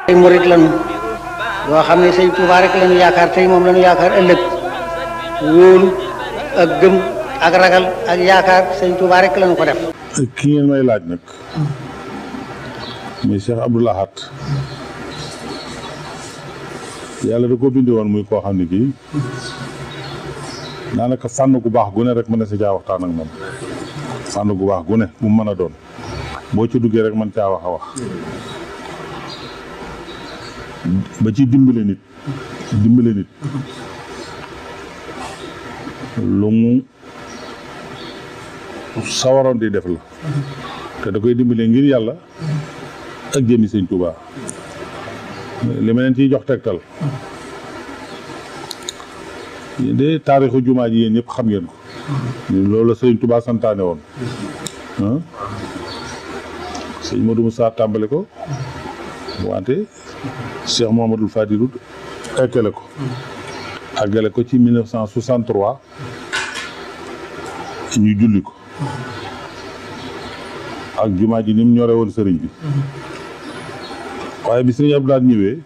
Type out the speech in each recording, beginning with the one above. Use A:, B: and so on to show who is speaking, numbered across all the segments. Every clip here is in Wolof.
A: ay murit lañu yoo xam ne sëñ Tuubaa rek lañu yaakaar tey moom lañu yaakaar ëllëg wóolu ak gëm ak ragal ak yaakaar sëñ Tuubaa rek lañu ko def.
B: ki ngeen may laaj nag muy Cheikh Abdou Lahad yàlla da ko bindi woon muy koo xam ne kii daanaka fànn gu baax gu ne rek mën na si caa waxtaan ak moom fànn gu baax gu ne mu mën a doon boo ci duggee rek mën caa wax a wax ba ci dimbale nit lu mu sawaroon di def la te da koy dimbale ngir yàlla ak jëmi sëñ Tuubaa li ma leen ciy jox tegtal de taarixu jumaa ji yéen ñëpp xam ngeen ko loolu la sëñ Tuubaa santaane woon sëñ Modou Moussa tàmbale ko wante Cheikh Mouhamadoul Fadilou eggale ko àggale ko ci 1963 ñu julli ko ak jumaa ji ni mu ñore woon sëriñ bi waaye bi sëriñ Abdou Lahad ñëwee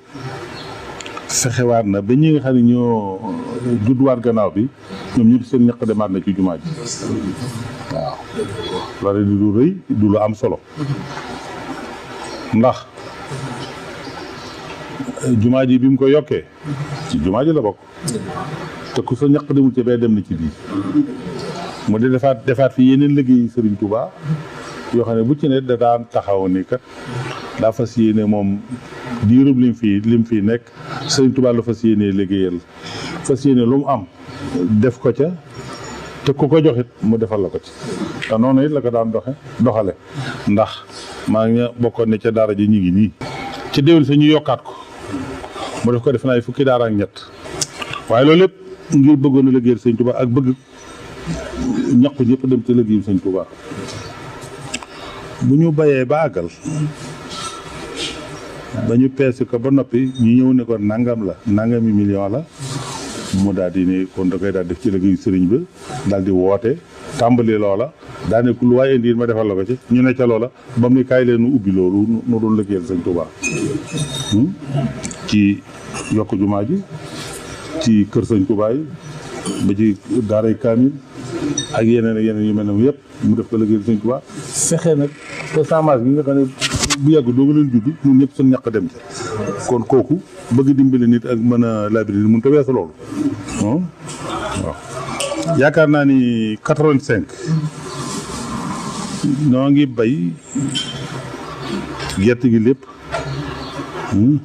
B: fexewaat na ba ñi nga xam ne ñoo judduwaat gannaaw bi ñoom ñëpp seen ñaq demaat na ci jumaa ji waaw loolu di lu rëy du lu am solo ndax jumaa ji bi mu ko yokkee ci jumaa ji la bokk te ku sa ñaq demul ci bee dem na ci biir mu di defaat fi yeneen liggéey Sëriñ Tuubaa yoo xam ne bu ci ne da daan taxaw ni kat daa fas yéene moom diirub lim fii nekk Sëriñ Tuubaa la fas yéene liggéeyal fas yéene lu mu am def ko ca te ku ko joxit mu defal la ko ci te noonu it la ko daan doxale ndax maa ngi bokkoon ne ca daara ji ñu ngi nii ci déwén sa ñu yokkaat ko mu def ko def naa fukki daara ak ñett waaye loolu lépp ngir bëggoon a liggéeyal Sëriñ Tuubaa ak bëgg ñaqu ñëpp dem ci liggéeyu Sëriñ Tuubaa bu ñu bayee ba àggal ba ñu peese ko ba noppi ñu ñëw ne ko nangami million la mu daal di ne kon da koy daal def ci liggéeyu sëriñ bi daal di woote tàmbali loola daa ne ku lu waaye indi ma defal la ko ci ñu ne ca loola ba mu ne kaay leen nu ubbi loolu nu doon liggéeyal Sëriñ Tuubaa ci yokk jumaa ji ci kër Sëriñ Tuubaa yi ba ci daaray kaamil ak yeneen yu mel ne yëpp mu def ko liggéeyal Sëriñ Tuubaa fexe nag te semence bi nga xam ne bu yàgg doo nga leen judd ñun ñëpp suñu ñàkk dem ca kon kooku bëgg dimbali nit ak mën a labiri mun te weesu loolu waaw yaakaar naa ni 85 noo ngi bay gerte gi lépp 10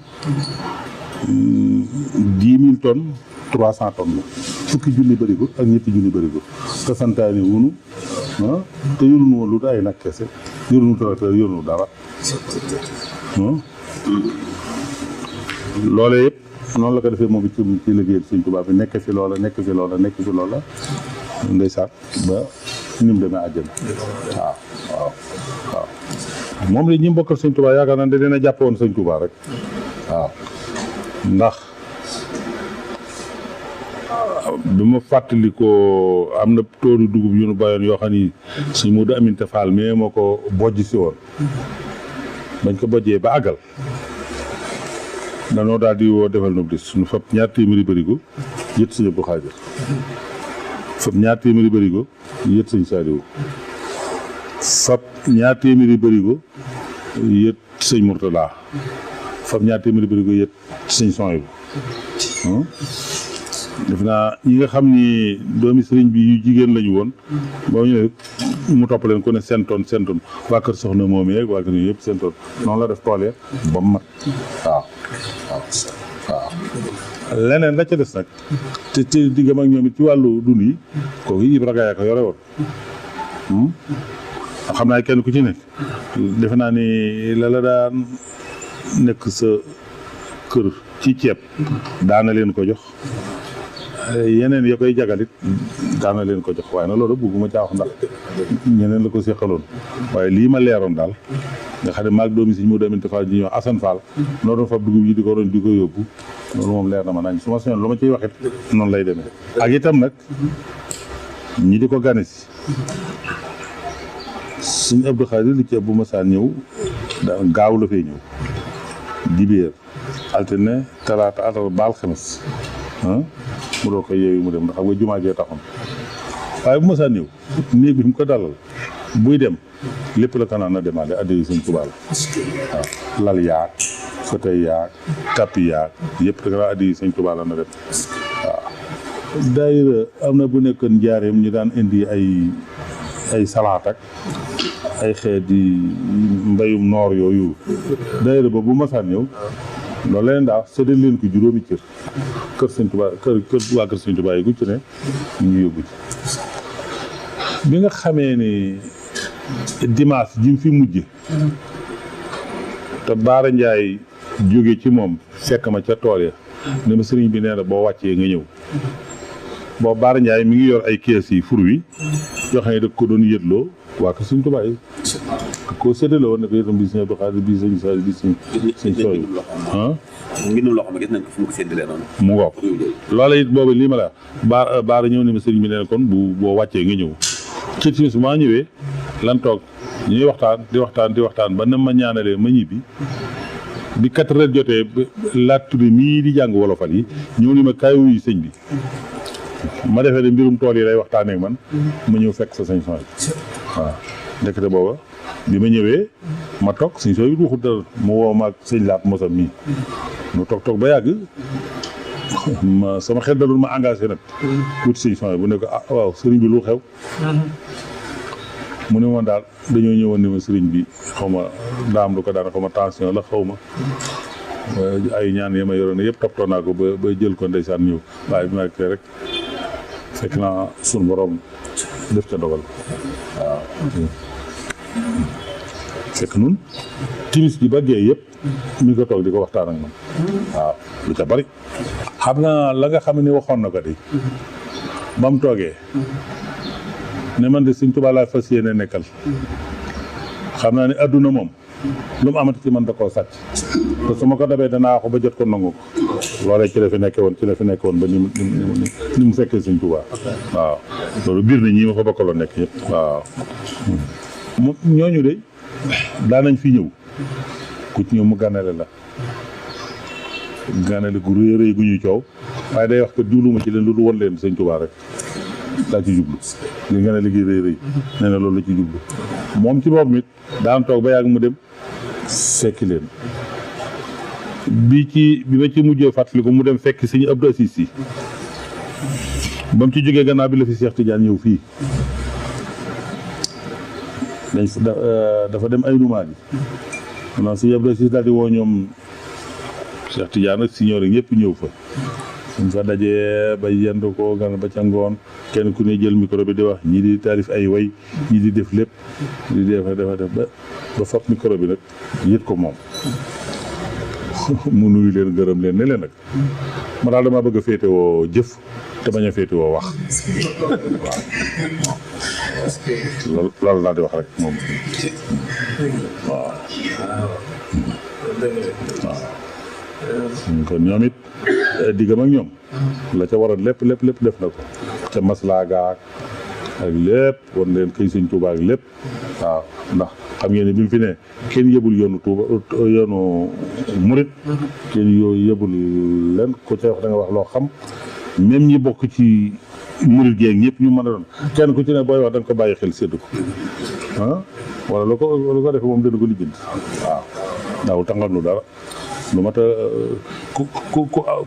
B: 000 tonnes 300 tonnes la fukki junni bërigo ak ñetti junni bërigo te santaane wunu te yorunu woon lu ay nag kese yorunu tracteur yorunu dara loolee yëpp noonu la ko defee moom ci liggéeyal Sëriñ Tuubaa bi nekk fi loola ndeysaan ba ni mu demee àjjana waaw moom la ñi bokkal Sëriñ Tuubaa yaakaar naa ne dina jàpp woon Sëriñ Tuubaa rek waaw ndax bi ma fàttali ko am na toolu dugub yu nu bayoon yoo xam ni suñ Modou Aminta Fall mais moo ko bojj si woon bañ ko bojjee ba àggal danoo daal di woo defal nu bis suñu fab 2 téeméeri bërigo yët sëñ Abdou Xaadir fab 2 téeméeri bërigo yët sëñ Saaliwu fab 2 téeméeri bërigo yët sëñ Murtala fab 2 téeméeri bërigo yët sëñ Soyibu def naa ñi nga xam ni doomi sëriñ bi yu jigéen lañu woon boo ñëwee mu topp leen ko ne seen toon waa kër soxna moom yeeg waa kër yëpp seen toon noonu la def tool ya ba mu mat waaw leneen la ca des nag te diggam ak ñoom it ci wàllu dund yi kooku Ibra Gaye ko yore woon xam naa kenn ku ci nekk defe naa ni la daan nekk sa kër ci ceeb daana leen ko jox yeneen ya koy jagalit daana leen ko jox waaye nag loolu bugguma caa wax ndax ñeneen la ko seqaloon waaye lii ma leeroon daal nga xam ne maag doomi Sëriñ Modou Aminta Fall ji ñuy wax Assane Fall noo doon fab dugub yi di ko yóbbu loolu moom leer na ma nañ su ma soñoon lu ma ciy waxit noonu lay demee ak itam nag ñi di ko gane si Sëriñ Abdou Khadir li ci bu ma saan ñëw gaaw la fay ñëw dibéer altine talaata àllarba ba alxames mu doon ko yeewu mu dem ndax xam nga jumaa jee taxoon waaye bu ma saa ñëw néeg bi mu ko dalal buy dem lépp la kanaan na demaale addi Sëñ Tuubaa la waaw lal yaag fauteuil yaag tapis yaag yëpp da kanaan addi Sëñ Tuubaa la na dem waaw daayira am na bu nekkoon njaareem ñu daan indi ay salaat ak ay xeet yi mbayum noor yooyu daayira ba bu masaan ñëw loolu leen daa séddale leen ko juróomi kër Sëñ Tuubaa kër waa kër Sëñ Tuubaa yi gu ci ne ñu yóbbu ci bi nga xamee ni dimanche ji mu fi mujj te Baara Njaay jóge ci moom fekk ma ca tool ya ne ma sëriñ bi nee na boo wàccee nga ñëw boo Baara Njaay mi ngi yor ay kees yi fur wi yoo xam ne da ko doon yëtloo waa ko Sëñ Tuubaa yi koo séddale woon ne ko itam bii Sëñ Abdou Khadre bii Sëñ Sall bii Sëñ Sooy
C: ngir loo xam ne gis nañ ko fu mu ko séddalee noonu
B: mu ngoog loola it boobu lii ma la baara ñëw ne ma sëriñ bi nee na kon boo wàccee nga ñëw ci timis maa ñëwee lan toog ñuy waxtaan ba na ma ñaanalee ma ñibbi bi 4 heures jotee laat tuddi mii di jàng wolofal yi ñëw ni ma kaay wuyu sëñ bi ma defee ne mbirum tool yi lay waxtaanee man ma ñëw fekk sa sëñ Sooy waaw ndekete booba bi ma ñëwee ma toog sëñ Sooy ruuxu dara mu woo ma ak sëñ laat mosam mii mu toog ba yàgg ma sama xel dalul ma engagé nag tuuti sëñ Sooy bu ne ko waaw sëriñ bi lu xew mu ne woon daal dañoo ñëwoon ni ma sëriñ bi xaw ma daam lu ko daan xaw ma tension la xaw ma ay ñaan yi ma yoroon yëpp toppatoo naa ko ba jël ko ndeysaan ñëw waaye bi ma kii rek fekk naa sunu borom def ca dogal waaw fekk nun timis bi ba gee yëpp mi ngi ko toog di ko waxtaan ak man waaw lu ca bari xam nga la nga xam ne waxoon na ko di ba mu toogee ne man de Sëñ Tuubaa laa fas yéene nekkal xam naa ne adduna moom lu mu amati ci man da koo sàcc te su ma ko dabee danaa ko ba jot ko nangu ko loolee ci la fi nekke woon ba ni mu fekkee Sëñ Tuubaa waaw loolu biir na ñii ma ko bokkaloon nekk yëpp waaw moom ñooñu de daanañ fi ñëw ku ci ñëw mu ganale la ganale gu rëy rëy gu ñuy coow waaye day wax que diwluma ci leen lu won leen Sëñ Tuubaa rek daa ci jublu li nga ne liggéey rëy rëy nee na loolu la ci jublu moom ci boppam it daan toog ba yàgg mu dem fekki leen bi ma ci mujjee fàttaliku mu dem fekk Sëñ Abdou si ba mu ci jógee gannaaw bi la fi Cheikh Tidiane ñëw fii dafa dem ay numaa ji maanaam Sëñ Abdou Aziz daal di woo ñoom Cheikh Tidiane ak siñoor yi ñëpp ñëw fa suñ fa dajee ba yendu ko gan ba ca ngoon kenn ku ne jël micro bi di wax ñii di taarif ay way ñii di def lépp di def ba fab micro bi nag yët ko moom mu nuyu leen gërëm leen ne leen nag ma daal dama bëgg a féetewoo jëf te bañ a féetewoo wax waaw loolu laa di wax rek moom waaw kon ñoom it diggam ak ñoom la ca waroon lépp def na ko ca maslaa gaak ak lépp wan leen kay Sëñ Tuubaa ak lépp waaw ndax xam ngeen ne bi mu fi ne kenn yëbul yoonu Tuuba yoonu murit kenn yëbul leen ku ca wax da nga wax loo xam même ñi bokk ci murit geeg ñëpp ñu mën a doon kenn ku ci ne booy wax da nga ko bàyyi xel séddu ko wala lu ko defee moom dana ko lijjanti waaw daawul tàngal nu dara lu mat a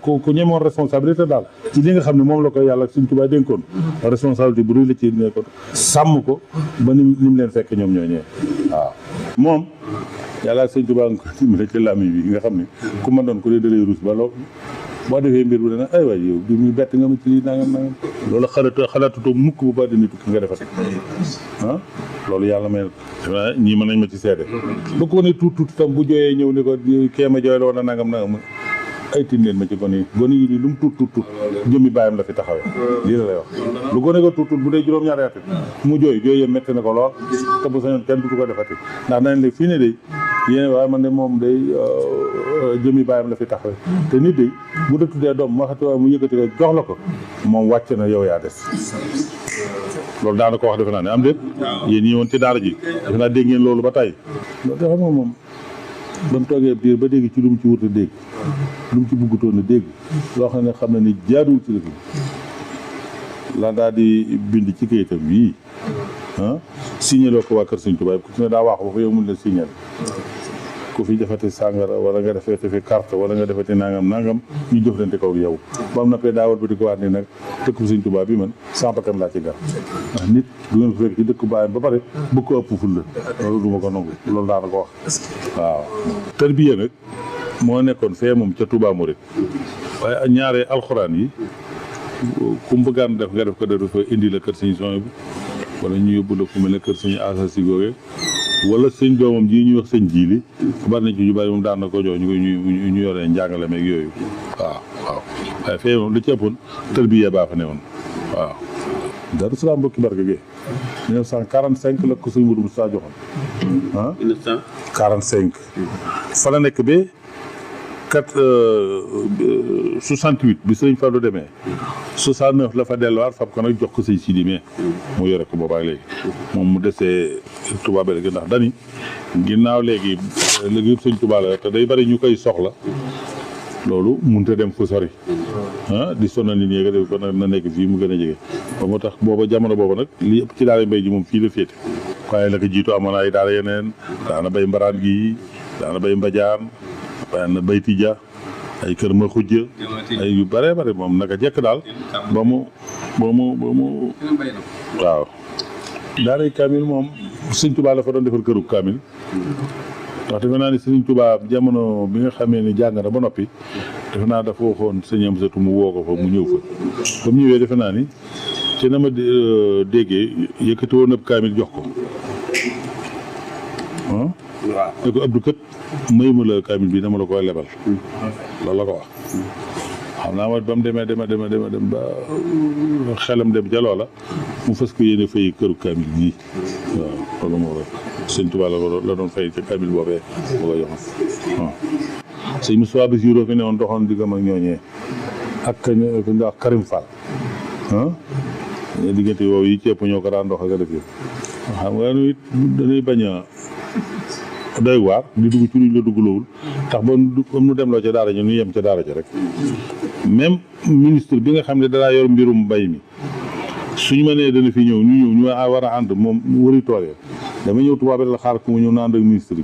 B: ku ñemoon responsabilité daal ci li nga xam ne moom la ko yàlla ak Sëñ Tuubaa dénkoon responsabilité bu rëy la ci nekkoon sàmm ko ba ni mu leen fekk ñoom ñooñee waaw moom yàlla ak Sëñ Tuubaa nga ko dimbale ci làmmiñ bi nga xam ne ku ma doon ko dee dalay ruus ba loo boo defee mbir bu dana ay waay yow bi muy bett nga ma ci lii nangam loolu xalaatutoo mukk bu ba dina tukki nga defati loolu yàlla may ñii mën nañ ma ci seede bu ko ne tuut tam bu jooyee ñëw ni ko kee ma jooy la woon a nangam ay tin leen ma ci gone yi nii lu mu tuut jëmmi bàyyam la fi taxawee lii la lay wax lu gone ko tuut bu dee juróom-ñaari at mu jooy yëpp métti na ko lool te bu sañoon kenn du ko defati ndax nañ la fii ne day yéen waaye man de moom day jëmmi bàyyam la fi taxawee te nit day bu da tuddee doom waxati waaye mu yëkkati ko jox la ko moom wàcc na yow yaa des loolu daana ko wax defe naa ne am déet yéen ñi woon ci daara ji defe naa dégg ngeen loolu ba tey loolu de xam nga moom ba mu toogee biir ba dégg ci lu mu ci wut a dégg lu mu ci buggutoon a dégg loo xam ne ni jaaduwul ci dëkk bi la daal di bind ci kayitam yii signaloo ko waa kër Sëñ Tuubaa ku ci ne daa waaxu ba fa yow mun la signal ku fi defati sàngara wala nga defati fi carte wala nga defati nangam ñu jëflante kaw yow ba mu noppee daa war ba di ko waat ni nag dëkk Sëñ Tuubaa bi man sans bakkan laa ci gar ndax nit du ngeen ko fekk ci dëkk baayam ba pare bëgg ko ëpp ful la loolu du ma ko nangu loolu daana ko wax waaw tarbiya nag moo nekkoon fee moom ca Touba Mouride waaye ñaare alxuraan yi ku mu bëggaan def nga def ko dafa indi la kër Sëñ Son bi wala ñu yóbbu la fu mel ne kër Sëñ Asa si googe wala sëñ doomam ji ñuy wax sëñ jiili bari na ci ñu bari moom daan na ko jox ñu yoree njàngale meeg yooyu waaw waaye fee moom li ci ëppoon tarbiya baa fa ne woon waaw Daaru Salaam mbokki barke gi 1945 la ko sëñ Mourou Moussa joxoon 1945 fa la nekk ba 68 bi sëñ Fallou demee 69 la fa delluwaat fab ko nag jox ko sëñ Sidi mais mu yore ko boobaak léegi moom mu desee Touba ba léegi ndax dani ginnaaw léegi yëpp sëñ Touba la te day bari ñu koy soxla loolu mënut a dem fu sori di sonal nit ñi nga def ko nag na nekk fii mu gën a jege ba moo tax booba jamono booba nag li ëpp ci daara mbay ji moom fii la féete waaye la ko jiitu amoon ay daara yeneen daana bay mbaraan gi daana bay mbajaan daana bay tija ay kër ma xujja ay yu bare bare moom naka jekk daal ba mu waaw daaray kaamil moom sëñ Tuubaa la fa doon defar këru kaamil ndax defe naa ni sëñ Tuubaa jamono bi nga xamee ni jàng na ba noppi defe naa dafa waxoon sëñ Amsatu mu woo ko fa mu ñëw fa ba mu ñëwee defe naa ni ci na ma déggee yëkkati woon ab kaamil jox ko waaw ne ko Abdou kat may mu la kaamil bi dama la koy lebal loolu la ko wax xam naa ma ba mu demee dem ba xelam dem ca loola mu fas ko yéene fay këru kaamil bii waaw loolu moo rek sëñ Tuubaa la doon fay ca kaamil boobee moo koy joxoon waaw sëñ Moussa Bassirou fi ne woon doxoon diggam ak ñooñee ak kañ wax Karim Fall diggante woowu yi ceeb ñoo ko daan dox ak a def yëpp xam nga it dañuy bañ a doy waar di dugg ci luñ la dugglowul tax ba nu dem loo ca daara ñu yem ca daara ca rek même ministre bi nga xam ne danaa yor mbirum mbay mi suñu ma nee dana fi ñëw ñu war a ànd moom wëri tool ya dama ñëw tubaab la xaar ku mu ñëw na ànd ak ministre bi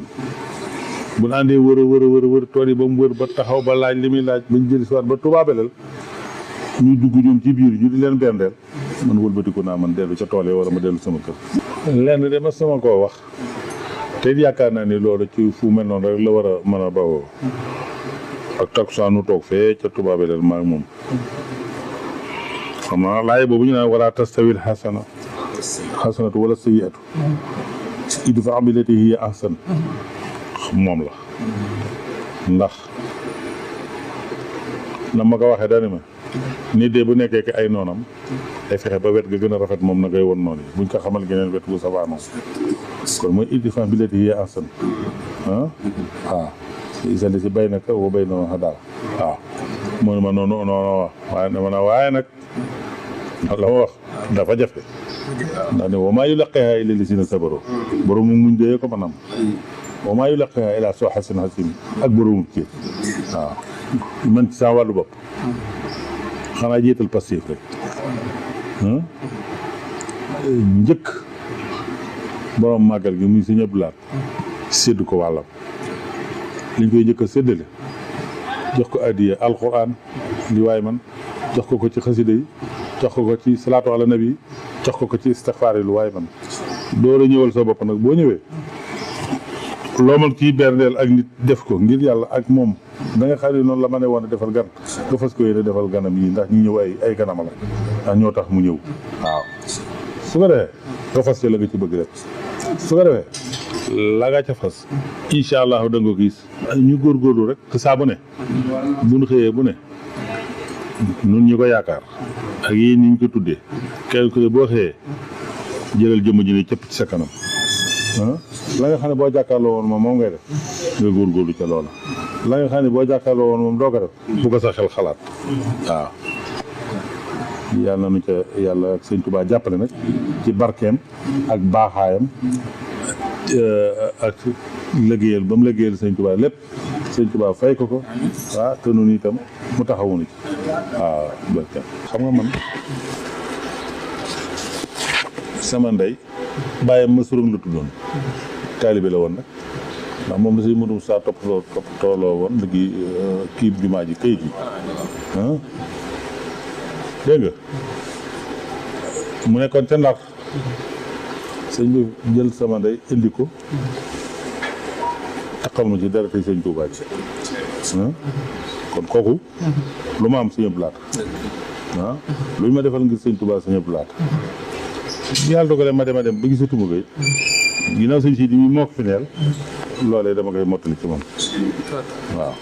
B: bu ñu àndee wër tool yi ba mu wër ba taxaw ba laaj li muy laaj bañ jëli si waat ba tubaabelal ñu dugg ñoom ci biir ñu di leen bendeel man wëlbatiku naa man dellu ca tool yi wala ma dellu sama kër lenn de ma sama koo wax te yaakaar naa ni loolu ci fu mel noonu rek la war a mën a bawoo ak takkusaan nu toog fee ca tubaabelal maa ak moom xam naa laay boobu ñu naan wala tastawil xasanatu wala sayyi'atu idfa' billatii hiya ahsan moom la ndax na ma ko waxee dani ma nit de bu nekkee ki ay noonam day fexe ba wet ga gën a rafet moom na koy won noonu yi buñ ko xamal geneen wet bu safaanoo kon mooy idfa' billatii hiya ahsan waaw isali si baynaka wa baynahum hadaal waaw mu ne ma noonu waaye nag la ma wax dafa jafe ndax ne wa maa yulaqqiihaa illaa llaziina sabaruu borom mu muñ doyee ko manam wa maa yulaqqiihaa illaa zuu hazzin aziim ak borom ci waaw man ci sama wàllu bopp xanaa jiital passif rek njëkk borom màggal gi muy Sëñ Abdou Lahad sédd ko wàllam liñ koy njëkk a séddale jox ko addiya alquran li waay man jox ko ci xasida yi jox ko ci salaatu ala nabi jox ko ci istixfaar yi lu waay man door a ñëwal sa bopp nag boo ñëwee loo mën ciy berndeel ak nit def ko ngir yàlla ak moom da nga xam ne noonu la ma ne woon defal gan nga fas ko yéene defal ganam yi ndax ñi ñëw ay ganama la ndax ñoo tax mu ñëw waaw su ko defee nga fas la nga ci bëgg rek su ko defee la nga ca fas incha allah da nga ko gis ñu góorgóorlu rek te saa bu ne bu ñu xëyee bu ne nun ñu ko yaakaar ak yéen ni ñu ko tuddee kenn ku ne boo xëyee jëlal jëmm ji ne cëpp ci sa kanam la nga xam ne boo jàkkaarloo woon moom ngay def nga góorgóorlu ca loola la nga xam ne boo jàkkaarloo woon moom doo ko def bu ko sa xel xalaat waaw yàlla nu ca yàlla ak sëñ Tuubaa jàppale nag ci barkeem ak baaxaayam ak liggéeyal ba mu liggéeyal sëñ Tuubaa lépp sëñ Tuubaa fay ko ko waaw te nun itam mu taxawunu ci waaw barke xam nga man sama ndey bàyyam ma surum la tuddoon taalibe la woon nag ndax moom la sëñ Modou Moussa toppatooloo woon léegi kii jumaa ji kayit yi dégg nga mu nekkoon ca Ndar sëñ bi jël sama ndey indi ko taxal ma ci dara tey sëñ Tuubaa ci kon kooku lu ma am sëñ Blaat lu ñu ma defal ngir sëñ Tuubaa sëñ Blaat yàlla dogalee ma dem ba gisatuma koy ginnaaw sëñ si di moo ko fi neel loolee dama koy mottali ci moom waaw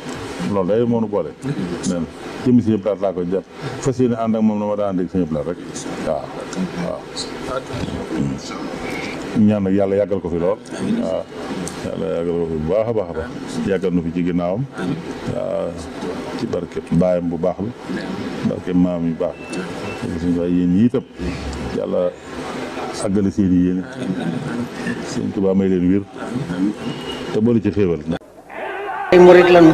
B: loolu day moonu boole nen jëmmi sëñ Blaat laa koy jàpp fas yéene ànd ak moom na ma daa ànd ak sëñ Blaat rek waaw ñaan nag yàlla yàggal ko fi lool waaw yàlla yàggal ko fi bu baax a baax a baax yàggal nu fi ci ginnaawam waaw ci barke baayam bu baax bi barke maam yu baax bi suñu waay yéen ñi itam yàlla àggale seen i yéene sëñ Tuubaa may leen wér te boole ci xéewal
A: ay murit lañu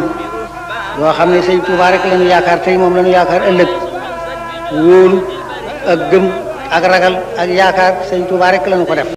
A: yoo xam ne sëñ Tuubaa rek lañu yaakaar tey moom lañu yaakaar ëllëg wóolu ak gëm ak ragal ak yaakaar sëñ Tuubaa rek lañu ko def